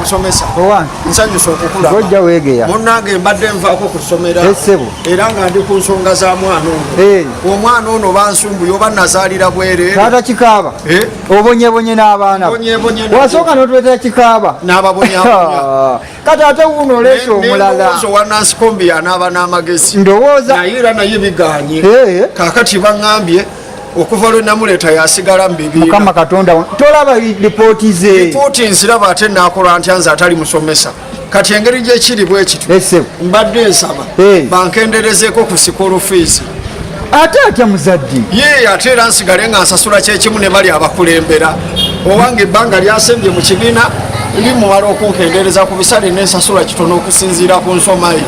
Musomesa. Owange. Nsanyusa okukulaba. Gojja weegeya. Munnange mbadde nvaako ku ssomero. Essebo. Era nga ndi ku nsonga za mwana ono. Eh. Omwana ono bansumbuye oba nazaalira bwereere. Taata Kikaaba. Eh? Obonyebonye n'abaana. Obonyebonye. Wasooka n'otuleetera Kikaaba. N'ababonyabonya. Kati ate wuuno oleese omulala. Ndowooza owa Nansikombi anaaba n'amagezi. Ndowooza. Naye era naye biganye. Eh. Kaakati baŋŋambye okuva lwe namuleeta yasigala mu bibiina. Mukama Katonda, tolaba lipooti ze? Lipooti nziraba, ate naakola ntya nze atali musomesa? Kati engeri gyekiri bwe kityo, mbadde nsaba bankenderezeeko ku school fees. Ate atya muzaddi? Ye ate era nsigale nga nsasula kyekimu ne bali abakulembera. Owange ebbanga lyasembye mu kibiina limumala okunkendeereza ku bisale, nensasula kitono okusinziira ku nsoma ye.